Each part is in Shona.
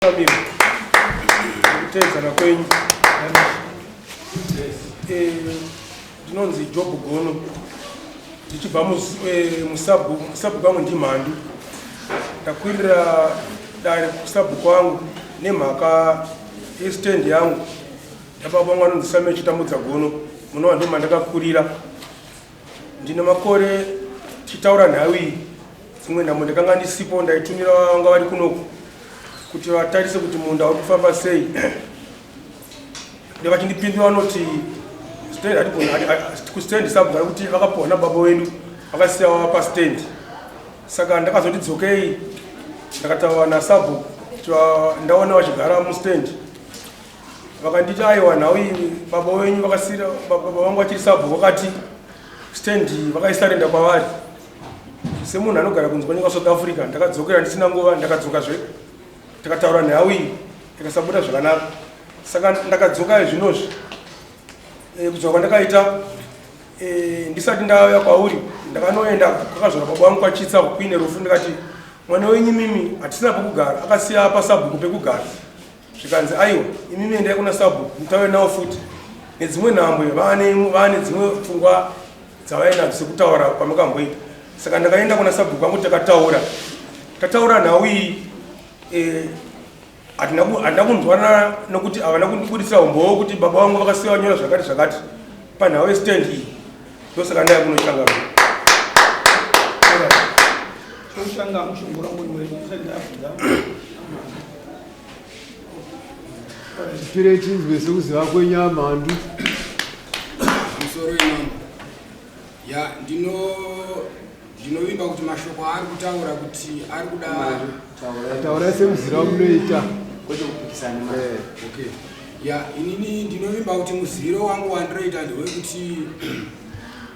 Amira nekuteedzana kwenyu. Eh, ndinonzi Job Gono ndichibva eh, musabhuku wangu ndimhandu ndakwirira dare kusabhuku wangu nemhaka yestand yangu yababa vangu anonzi Samuel Chitambudza Gono munova ndomandakakurira Ndine makore tichitaura nhau iyi, dzimwe nhamo ndakanga ndisipo, ndaitumira vanga vari kunoku kuti vatarise kuti munda uri kufamba sei. Vachindipindura vanoti kustand sabhuku ari kuti vakapuhwa nababa wedu vakasiya pastand. Saka ndakazoti dzokei, ndakataura nasabhuku ndaona vachigara mustand Vakanditi aiwa nhau iyi baba wenyu vakasira baba vangu vachiri sabhuku vakati stand vakaisarenda kwavari. Semunhu anogara kunze kwenyika South Africa ndakadzokera ndisina nguva ndakadzoka zve takataura nhau iyi ikasabuda zvakanaka. Saka ndakadzoka zvinozvi e, kudzoka kwandakaita e, ndisati ndauya kwauri ndakanoenda kwakazvara baba vangu kwachitsa kuine rufu ndikati mwana wenyu mimi hatisina pekugara akasiya pasabhuku pekugara Zvikanzi aiwa imimi endai kuna sabhuku mutaure nawo futi nedzimwe nhambwe vaane vaane dzimwe pfungwa dzavainadzo sekutaura kwamakamboita. Saka ndakaenda kuna sabhuku vangu takataura tataura nhau iyi eh, hatina hatina kunzwanana nokuti havana kundibudisira umbowo kuti baba vangu vakasiya vanyora zvakati zvakati panhau yestand iyi ndosaka ndaya kunochangamira. Chotanga mushongora munhu wenyu usati ndabvunza. Chipire chinzwe sekuziva kwenyu amhandu. Musoro imambo. Ya ndino ndinovimba kuti mashoko aari kutaura kuti ari kuda Taurai semuzira wamunoita. Kwete kupikisana. Eh. Okay. Ya inini ndinovimba kuti muziviro wangu wandinoita ndewekuti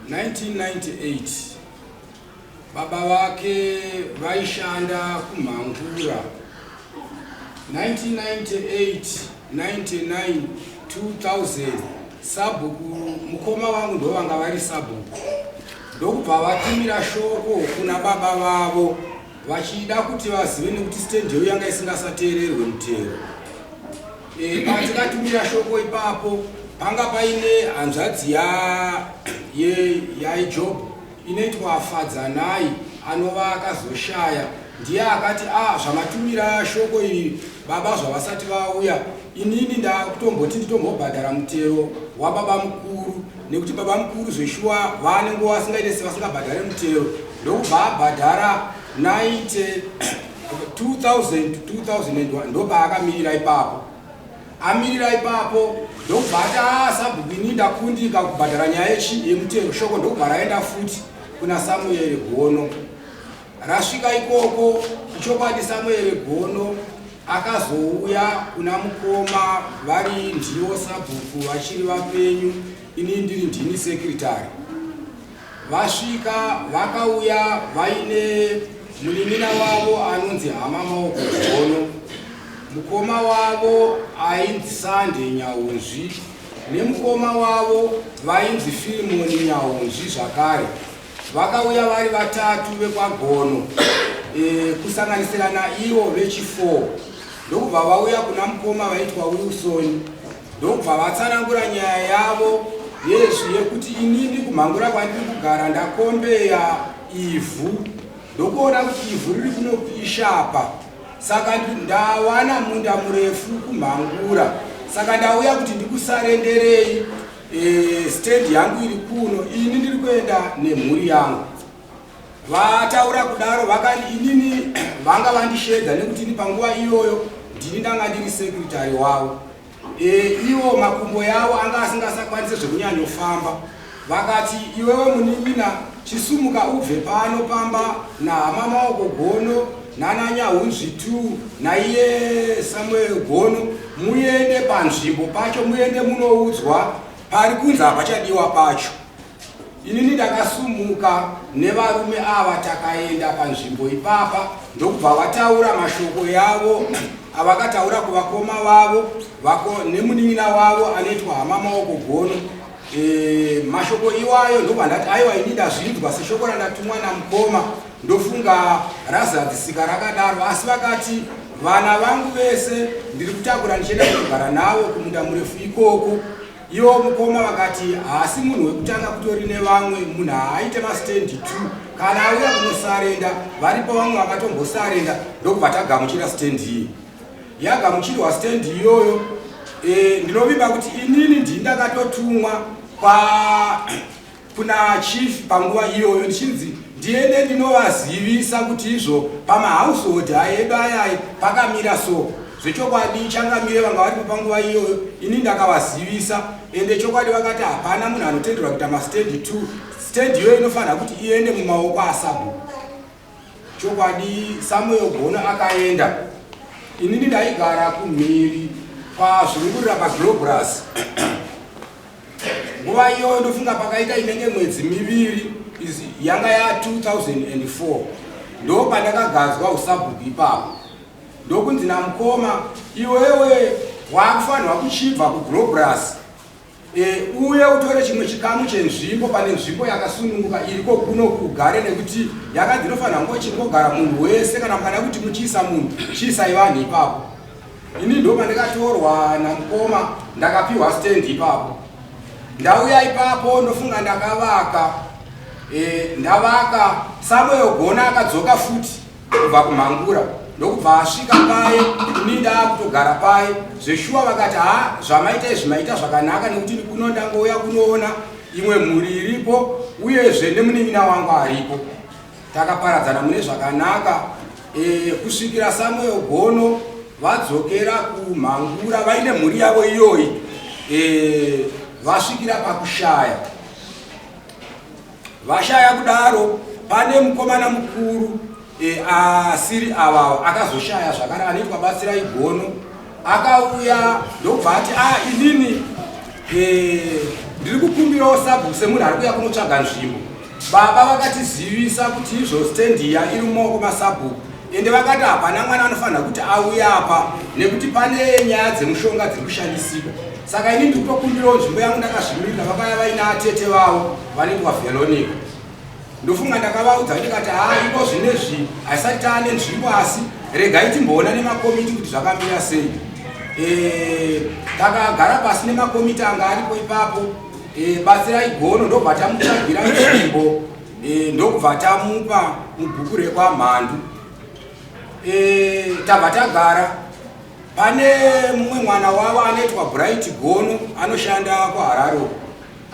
1998 Baba vake vaishanda kuMhangura. 1998, 99, 2000 sabhuku mukoma vangu ndovanga vari sabhuku ndokubva vatumira shoko kuna baba vavo vachida kuti vazive nekuti stand yavo yanga isingasateererwe mutero. E, patikatumira shoko ipapo panga paine hanzvadzi yaJob inoitwa Fadzanai anova akazoshaya ndiye akati ah zvamatumira shoko iri baba zvavasati vauya inini ndakutomboti nditombobhadhara mutero wababa mukuru nekuti baba mukuru zveshuwa vane nguva vasingaite sevasingabhadhare mutero ndokubva abhadhara 90 2000 2001 ndopaakamirira ipapo Amirira ipapo ndokubva ati aa sabhuku ini ndakundika kubhadhara nyaya yechi yemutero shoko ndokubva raenda futi kuna Samuel Gono. Rasvika ikoko ichokwadi Samuel Gono akazouya kuna mukoma vari ndivo sabhuku vachiri vapenyu ini ndiri ndini secretary. Vasvika vakauya vaine munin'ina wavo anonzi Hama Maoko Gono, mukoma wavo ainzi Sande Nyaunzvi nemukoma wavo vainzi Filimoni Nyaunzvi zvakare. Vakauya vari vatatu vekwaGono e, kusanganisira naivo vechi4 ndokubva vauya kuna mukoma vaitwa Wilson Ndokubva vatsanangura nyaya yavo yezvi yekuti inini kumhangura kwandiri kugara ndakombeya ivhu ndokuona kuti ivhu riri kunopisha apa saka ndawana munda murefu kumhangura saka ndauya kuti ndikusarenderei e, stand yangu iri kuno ini ndiri kuenda nemhuri yangu Vataura kudaro vakati inini vanga vandishedza nekuti ini panguva iyoyo ndini ndanga ndiri secretary wavo. E, ivo makumbo yavo anga asingasakwanise zvekunyanyofamba. Vakati iwewe munin'ina chisumuka ubve pano pamba nahama Maoko Gono nana Nyahunzvi 2 naiye Samuel Gono muende panzvimbo pacho muende munoudzwa pari kunzi hapachadiwa pacho. Inini ndakasumuka nevarume ava takaenda panzvimbo ipapa ndokubva vataura mashoko yavo avakataura kuvakoma vavo vako nemunin'ina wavo anoitwa hama maoko gono e, mashoko iwayo ndobva ndati aiwa ini ndazvinzwa seshoko randatumwa namukoma ndofunga razadzisika rakadaro asi vakati Vana vangu vese ndiri kutakura ndichienda kunogara navo kumunda murefu ikoko. Ivo mukoma vakati haasi munhu wekutanga kutori nevamwe munhu haaite mastand two kana auya kunosarenda varipo vamwe vakatombosarenda ndokubva tagamuchira stand iyi. Yagamuchirwa stand iyoyo e, ndinovimba kuti inini ndini ndakatotumwa kwa kuna chief panguva iyoyo ndichinzi ndiende ndinovazivisa kuti izvo pamahousehold aedu ayayi pakamira so zvechokwadi changamire vanga varipo panguva iyoyo ini ndakavazivisa ende chokwadi vakati hapana munhu anotenderwa kuita mastand two stand iyoyo inofanira kuti iende mumaoko asabhuku Chokwadi Samuel Gono akaenda. Inini ndaigara kumhiri kwaZvirungurira paGlobras. Nguva iyoyo ndofunga pakaita inenge mwedzi miviri yanga ya 2004 ndo pandakagadzwa usabhuku ipapo ndokunzi namukoma iwewe wakufanirwa kuchibva kuGlobras E, uye utore chimwe chikamu chenzvimbo pane nzvimbo yakasununguka iriko kuno kugare nekuti yakanzi inofanira kunge ichingogara munhu wese kana mukada kuti muchiisa munhu chiisai vanhu ipapo ini ndo pandakatorwa namukoma ndakapiwa stand ipapo ndauya ipapo ndofunga ndakavaka e, ndavaka samuel gona akadzoka futi kubva kumhangura ndokubva asvika paye ini ndaakutogara paye zveshuwa vakati ha zvamaita izvi maita zvakanaka nekuti kuno ndangouya kunoona imwe mhuri iripo uyezve nemunin'ina wangu aripo takaparadzana mune zvakanaka e, kusvikira samuel gono vadzokera kumhangura vaine mhuri yavo iyoyi e, vasvikira pakushaya Vashaya kudaro pane mukomana mukuru e, asiri ava akazoshaya zvakare anoitwa Batsirai Gono akauya ndokubva ati a ah, inini e, ndiri kukumbirawo sabhuku semunhu ari kuuya kunotsvaga nzvimbo. Baba vakatizivisa kuti izvo stand iya iri mumaoko masabhuku ende vakati hapana mwana anofanira kuti auye apa nekuti pane nyaya dzemushonga dziri kushandisika saka ini ndiri kutokumbirawo nzvimbo yangu ndakazvimirira vakaya vaina atete vavo vanoitwa veronica ndofunga ndakavaudza ndikati haa iko zvinezvi haisati taane nzvimbo asi regai timboona nemakomiti kuti zvakamira sei e, takagara pasi nemakomiti anga aripo ipapo e, batsirai gono ndobva tamutsvagira nzvimbo e, ndokubva tamupa mubhuku rekwamhandu e, tabva tagara pane mumwe mwana wavo anoitwa bright gono anoshanda kuharare uko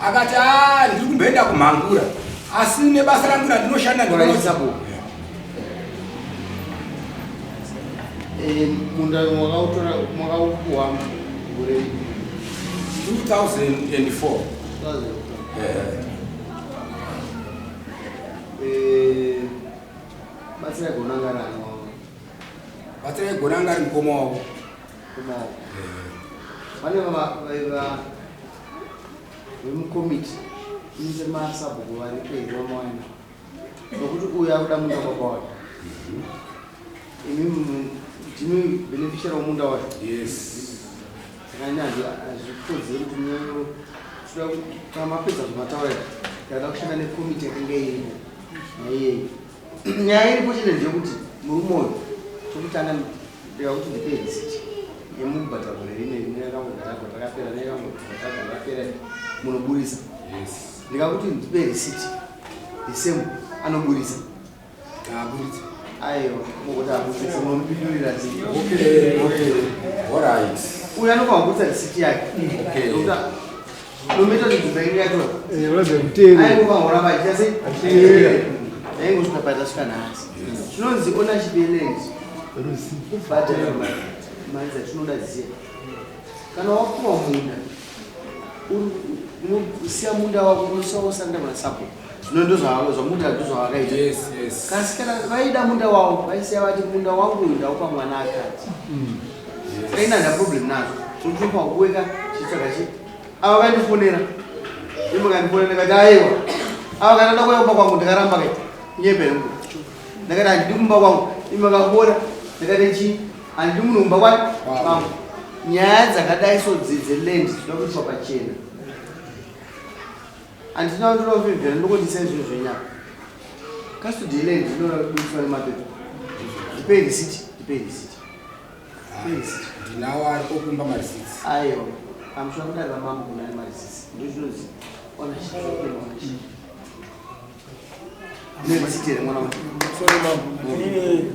akati a ndiri kumboenda kumhangura asi nebasa rangu randinoshanda ndinosabu eh, munda makautora makaupuwa gore 2004 eh, basa regonanga rani Batsirai Gona anga ari mukoma wavo. Mukoma wavo. Pane vaiva vemukomiti ine masabhuku varipo here vamawana nokuti uyu akuda munda baba wake imi ndimi beneficiary womunda wacho. Yes. Saka ini hazvikodzeri kuti munyanyo toda kana mapedza zvamataura izvi ndada kushanda nekomiti yakanga iripo naiyeyi. Nyaya iripo chete ndeyekuti murume uyu chokutanga ndikakuti ndipe receipt yemubhadhara gore rine nerakambobhadharwa rakapera nerakambobhadharwa rakapera munoburisa. Ndikakuti ndipe receipt the same anoburisa. Aburitsa. Aiwa, mokuti aburitsa munomupindurira sei? Okay, okay. All right. Uyu anofanira kuburitsa receipt yake. Okay. Nomaita kuti nzvimbo yenyu yatora. Eh, uratidza kuteerera. Aingova horamba achiita sei? Achiteerera. Aingosvika patasvika nhasi. Chinonzi ownership yeland kubhadhara mari dzatinoda dziya. Kana wapuwa munda unosiya munda wako unosiya wosanda kuna support. Zvino ndozvamunda ndozvavakaita. Yes, yes. Kasi kana vaida munda wavo vaisiya vati munda wangu uyu ndaupa mwana akati. Saka ini handina problem nazvo. Tinotopa kuweka chitsvaga chi. Ava vakandifonera. Imi vakandifonera ndikati aiwa. Ava kana ndoda kuuya kumba kwangu ndikaramba kaita. Nyebe yangu. Ndakati handidi kumba kwangu. Imi vakafona ndakati chii? Handidi munhu kumba kwani? Kwangu. Nyaya dzakadai so dzeland dzinoda kuiswa pachena. Handina ndoda kufevhera ndokondisai zvinhu zvenyu apa. Custody yeland inoda kubudiswa nemapepa. Ndipei receipt, ndipei receipt. Ndinawo ariko kumba marisitsi. Aiwa, pamusoro kudai vamambo kuna marisitsi. Ndozvinonzi ownership, ownership. Une risiti here mwana wangu? Sorry mambo, inini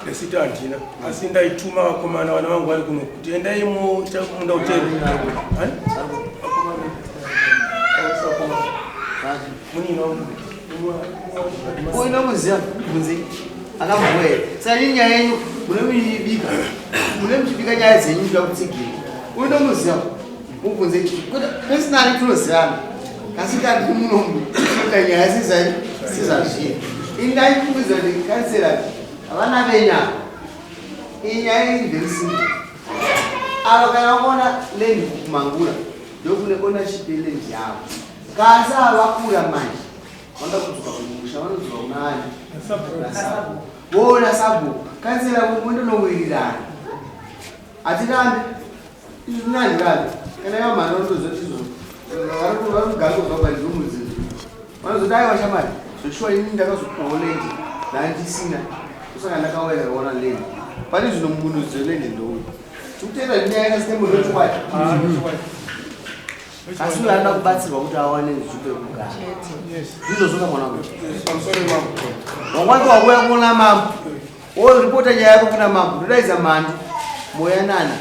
risiti handina, asi ndaituma vakomana vana vangu vari kuno kuti endai muita munda utero. Hani? Munina wangu. Uinomuziva kunze akamboya here? Saka ini nyaya yenyu mune muchibika, mune muchibika nyaya dzenyu muchida kutsigira. Uinomuziva mubvunze kwete personally tinozivana kasi kati munomu tinoita nyaya sezai sezvazviri. Ini ndaikumbidza kuti kansela havana venya iyi nyaya iri very simple. Ava kana vakaona land kumangura ndokune ownership yeland yavo. Kasi ava vakura manje vanoda kudzoka kumusha vanodzoka kuna ani? Kuna sabhuku. Voona sabhuku kansela mondonowirirana. Hatirambi izvi nandirambi kana ivo mhani vanotozoti izvo vari kugara kuzwa pandizomudzidzi vanozoti aiwa shamari zveshuwa ini ndakazopuwawo land ndandisina ndosaka ndakauya ndakaona land pane zvino munhu dzeland ndouyu tikuteera nyaya yakasina munhu wechokwadi asi uyo anoda kubatsirwa kuti awane nzvimbo yekugara ndizvozvo ka mwana wangu Pamusoro mambo. wangwake wakuya kuna mambo woripota nyaya yako kuna mambo ndodaidza mhandu moyanana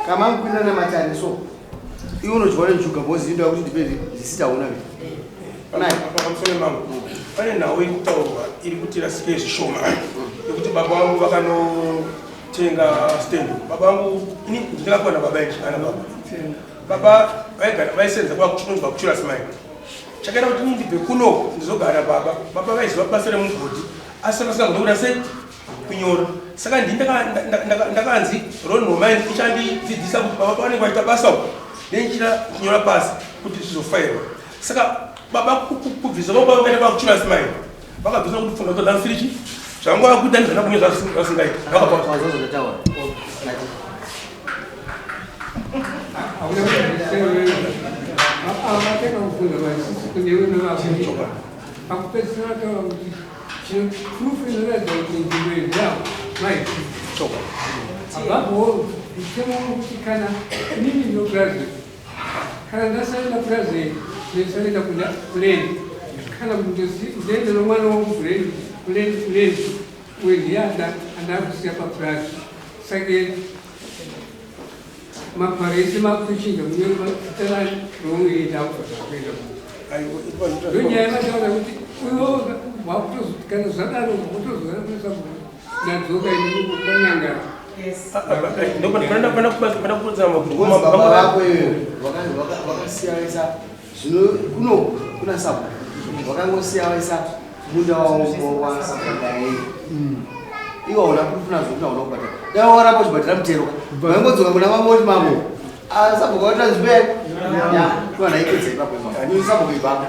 kamamukwirana matare so iwe unodyiwa nenjuga bhozi indoya kuti ndipe risiti hauna ve Nayi. Pamusoro mambo. Pane nhau iri kutaurwa iri kuti rasike zvishoma yekuti baba vangu vakanotenga stand. Baba vangu ini ndakakuwa nababa ichi ana baba. Baba vaigara vaisenza kwa kuchinonzi pakuchura smile. Chakaita kuti ini ndibve kuno ndizogara baba. Baba vaiziva basa remugodhi asi vasingagoni kuita sei kunyora. Saka ndini ndakanzi Ron Romine ichandidzidzisa kuti baba pavanenge vachiita basa uku ndenichida kunyora pasi kuti zvizofairwa. Saka baba kubvisa baba vakaenda pakuchura smile. Vakabvisa kuti pfungwa dzoda mfirichi. Zvangu vakuita ndizvana kunye zvasingaiti. Vakabva Wazozvataura. Pakupedzisira vataura kuti proof inoratidza kuti nzvimbo yezvavo maiti above all mutemo wekuti kana inini ndinopurazi kana ndasaenda purazi ndisaenda kuland kana kuti ndiende nomwana wangu kuland kuland kuland uye ndiye andakusiya papurazi saka magwaro ese makuchinja munyori rongoenda kuenda ndonyaya yamataura kuti uyo wakutozoti kana zvadaro wakutozoona kuisa ndadzoka ini kwanyangara Ngozi baba vako iwewe vakasiya vaisa zvino kuno kuna sabhuku vakangosiya vaisa munda wavo wasabhuku dai iwe hauna proof nazvo kuti hauna kubhadhara dai waramba uchibhadhara mutero vaingodzoka kuna mambo oti mambo sabhuku vatora nzvimbo ya kuvanhu aipedza ipapo ipapo uyu sabhuku ipapo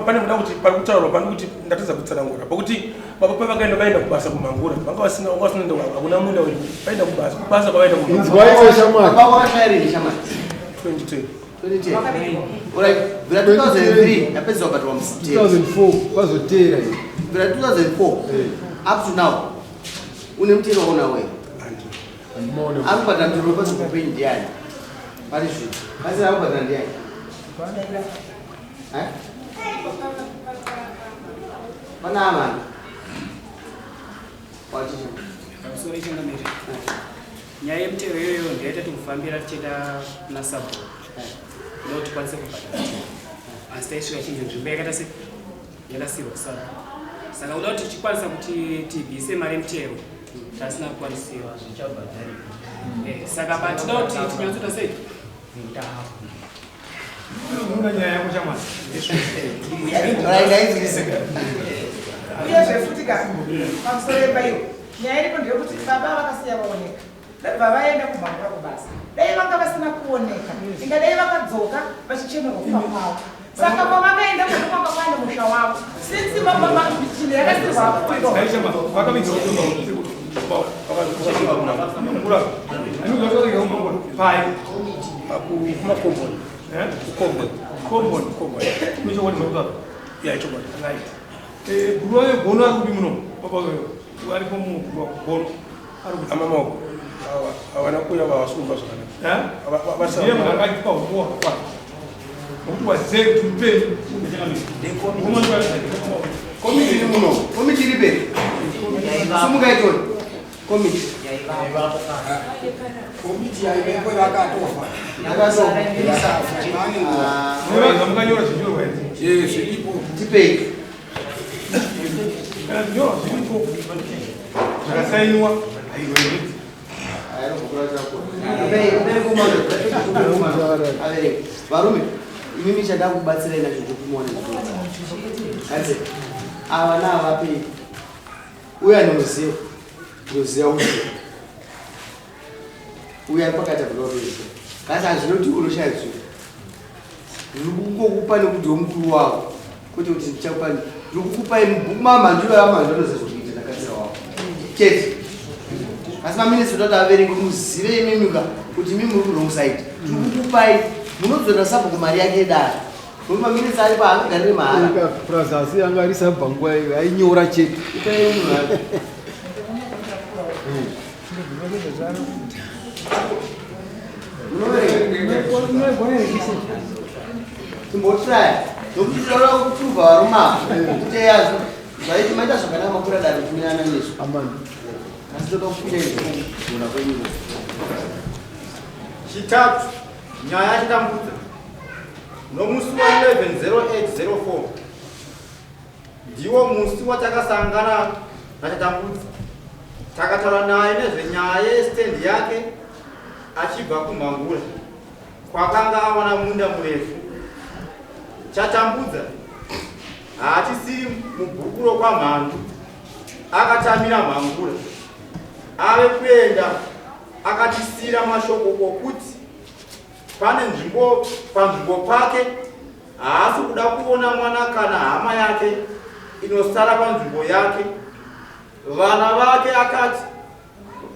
Pane kuda kuti pari kutaurwa pane kuti ndatadza kutsanangura pakuti baba pavakaenda vaenda kubasa kumangura vanga vasina vanga vasina ndo hakuna munda uri vaenda kubasa kubasa kwavaenda kumangura Inzwai iwe shamwari. Baba wakashaya shamwari 2010 2010 Alright, bvira 2003 yapedza kubhadharwa mutero 2004 kwazoteera iyi. bvira 2004 up to now une mutero waunawo here Handimaone. ari kubhadhara mutero wepasi kupenyu ndiani pari zvino kasi ari kubhadhara ndiani Eh? Pana amani wachichi Pamusoro ichangamire. Nyaya yemutero iyoyo ndiyaita tikufambira tichienda kuna sabhuku ndokuti tikwanise kubhadhara mutero. Asi taisvika chinzi nzvimbo yakaita se yakasirwa sabhuku. Saka kuda kuti tichikwanisa kuti tibvise mari yemutero tasina kukwanisiwa zvichabhadharika. Saka patinoda kuti tinyatsoita sei? Unoona nyaya yako chamwana. Right, ndainzwisa. Uyezve futi ka pamusoro paiwo nyaya iripo ndeyekuti baba vakasiya vaoneka ndobva vaenda kumhangura kubasa dai vanga vasina kuoneka ingadai vakadzoka vachichemerwa kufa kwavo saka pavakaenda kwandokwanga kwane musha wavo since chinhu yakasirwa Vakaviga Mangura. Anozvataura kumangura. Pai. Kumakomboni. Eh? Kukomboni. Komboni. Komboni. Michokwadi mangura. Ya chokwadi. Right. Guruwa yegono ari kupi muno? Baba wewe. Aripo mu guruwa gono. Ari kupi? Ama maoko. Havana kuuya vavasungwa zvakanaka. Ndiye munhu akatipa humbowo hwakakwana nokuti wazive kuti mupenyu. Komiti iri muno, komiti iri peri. Simukai tione. Komiti. Komiti yaivepo vakatofa. Yakatofa. Mukanyora zvinyorwa here? Zviripo. Tipei. Kana zvinyorwa zviripo zvakasainiwa haiweredzi. Varume, imimi chada kubatsirai nacho chokumuona hanzi ava naavapei uyo anoziva unoziva uyo uyo ari pakati apo ndautoziva kasi hazvinoti unoshaya zvinhu ndiri kungokupa nekuti womukuru wavo kwete kuti ndichakupa ndiri kukupai mubhuku mamhandu amhandu anoziva zvokuita ndakasira wavo chete asi maminisi toti averenge muzive imimika kuti imi muri kurong side tiri kukupai munodzorera sabhuku mari yake yedare nokuti maminisi aripo haangagarire mahara prazasi anga ari sabva nguva iyo ainyora chete ipai munhu ake Timbotraya nokuti tinoda kuprova varume ava kuti eya zvaiti maita zvakanaka makura dare kumirana nesu asi toda kupinda izvo kugona kwenyu. Chitatu, nyaya yachatambudza nomusi wa 110804 Ndiwo musi watakasangana naChatambudza. Takataura naye nezvenyaya yestand yake achibva kuMhangura kwakanga awana munda murefu. Chatambudza haachisiri mubhuku rokwaMhandu, akatamira Mhangura. Ave kuenda akatisiira mashoko okuti pane nzvimbo panzvimbo pake Haasi kuda kuona mwana kana hama yake inosara panzvimbo yake. Vana vake akati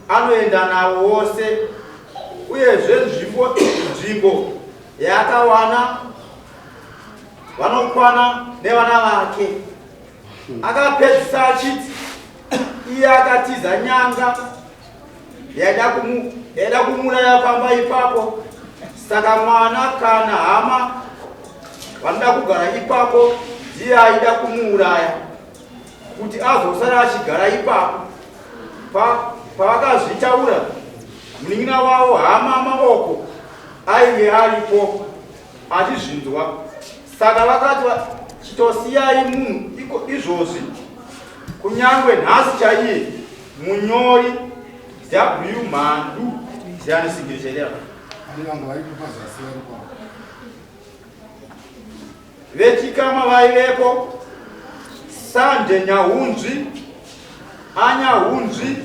anoenda navo vose, uyezve nzvimbo nzvimbo yaakawana vanokwana nevana vake. Akapedzisa achiti iye akatiza nyanga yaida kumuuraya pamba ipapo saka mwana kana hama vanoda kugara ipapo ndiye aida kumuuraya kuti azosara achigara ipapo pavakazvitaura munin'ina wavo hama maoko ainge aripo achizvinzwa saka vakati chitosiyai munhu iko izvozvi kunyangwe nhasi chaiye Munyori W Mhandu ndiani signature here apa? Vane vangu varipo pazasi varipo apa. Vechikama vaivepo Sande Nyahunzvi, Anyahunzvi,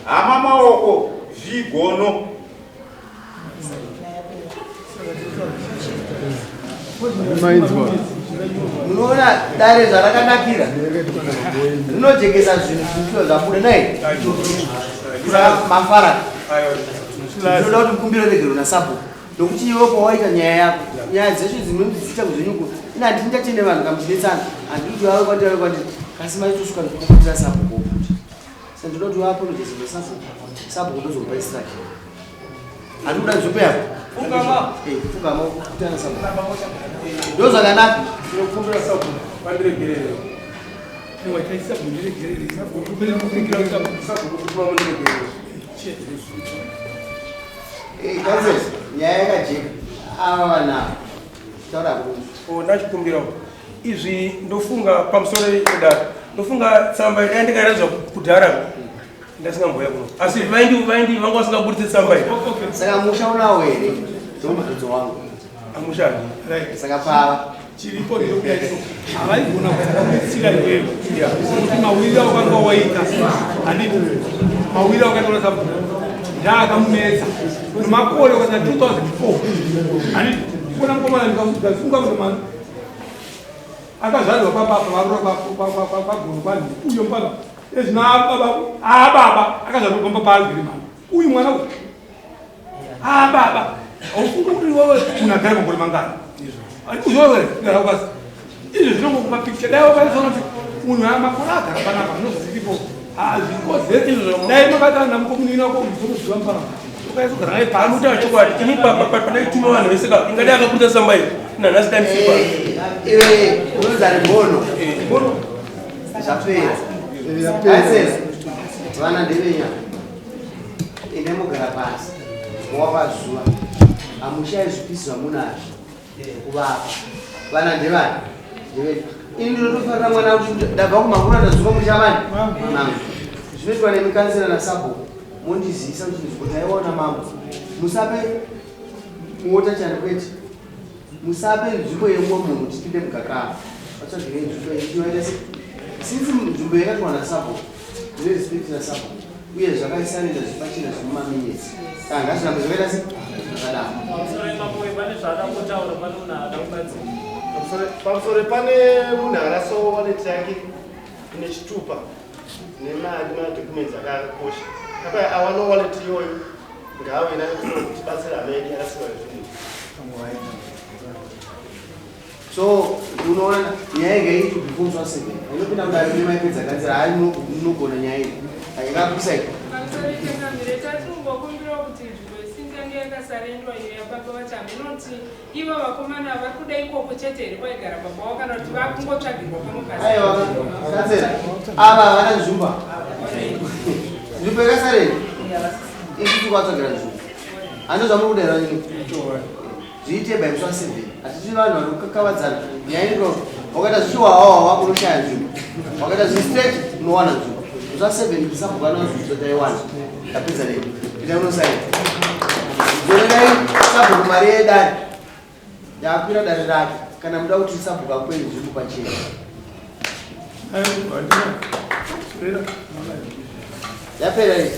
Hama Maoko, Zvigono. Mainzwa. Munoona dare zvarakanakira rinojekesa zvinhu zvinhu zvabuda nai mafara ndinoda kuti mukumbiro regero nasabhuku nokuti iwe pawaita nyaya yako nyaya dzeshe dzimwe dziita kuzvenyuko ina handindatende vanhu kamuchidetsana handidi kuti vave kwandiri vave kwandiri kasi maitosvika ndikukumbira sabhuku wokuti Saka ndinoda kuti uapologize kuna sabhuku. Sabhuku ndozokupa instruction. Handi kuda nzvimbo yako. Pfugama. Eh, pfugama kutana sabhuku. Ndo zvakanaka. Ndinokumbira sabhuku vandiregerere. Sabhuku kuti vamundiregerere. Eh, Councillors, nyaya yakajeka. Ava vanhu ava. Taura hako. Oh, ndachikumbirawo. Izvi ndofunga pamusoro edare ndofunga tsamba iyi dai ndikairadzwa kudhara ndasingambouya kuno asi vaindi vaindi vanga vasingaburitse tsamba iyi Saka musha unawo here? Ndomubvunzo wangu. Amusha handina. Saka pava. Chiripo ndechekuti havaigona kukubatsira iwewe kuti mawiriro awakanga waita handiti mawiriro awakaita una sabhuku ndaakamunetsa nemakore wakati 2004 handiti kuona mukomana ndikafunga kuti akazvarirwa pababa varura pagono kwanzi uyo mupana ezvino ababa ababa akazvarirwa pamba paagere mama uyu mwana uyu ababa aufunga kuti iwewe munhu agare makore mangani uzowe gara ukasi izvi zvinongokupa picture dai wakaisaona kuti munhu aya makore agara panapa zvinozviripo Hazvikodzeri. Dai makatana mukomunina ko muzomuziva mbama. Ukaizogara naye pasi. Anotaura chokwadi. Ini panaituma vanhu vese ka ingadai akaburitsa tsamba iyi nanhasi dai ndisipa. Iwe unonzi ari gono. Gono. Zvapera. Kansela. Vana ndevenya. Ende mogara pasi. Mowapa zuva. Hamushayi zvipisi zvamunazvo. Kuvapa. Vana ndevani? Ndevedu. Ini ndinotofarira mwana kuti ndabva kumakura ndadzoka musha mani. Mangu. Zvinoitwa nemi kansela nasabhuku. Mondizivisa kuti nzvimbo taiona mambo. Musape mota chani kwete. Musape nzvimbo yemumwe munhu tipinde mugakava. Vatsvagirei nzvimbo yechivaita se since nzvimbo yakatwa nasabhuku. Ndine respect nasabhuku. Uye zvakaisanenda zvipachena zvemumaminyesi. Saka ngazvirambe zvakaita se zvakadaro. Pamusoro pemapoe pane zvaada kutaura pane munhu ada kubatsira. Pamusoro pane munhu arasawo wallet yake ine chitupa nemari madocuments akakosha. Apa awana wallet iyoyo ngaave nayo kutibatsira hama yedu yarasiwa zvinhu. So unoona nyaya yega iri before musi wa 7 inopinda mudare mune maipedza kanzira hayi munogona nyaya iyi yakapisa iyi. Pamusoro changamire, tatinongokumbirawo kuti nzvimbo isingange yakasarendwa iyo yababa vacho hamunoti ivo vakomana vari kuda ikoko chete here kwaigara baba wavo kana kuti vakungotsvagirwa pamwe pasi. Aiwa kansela ava havana nzvimbo nzvimbo yakasarendwa isu tikuvatsvagira nzvimbo handizvo zvamuri kuda here vanyini zviite by musi wa 7 hatisi vanhu vanokakavadzana nyaya ino wakaita zvichiwawawawa unoshaya nzvimbo wakaita zvistraight unowana nzvimbo musi wa 7 tisabhukana nzvimbo taiwana tapedza nei ita unosaina dzorerai sabhuku mari yedare yakwira dare rake kana muda kuti sabhuku akupe nzvimbo pachena yapera iyi.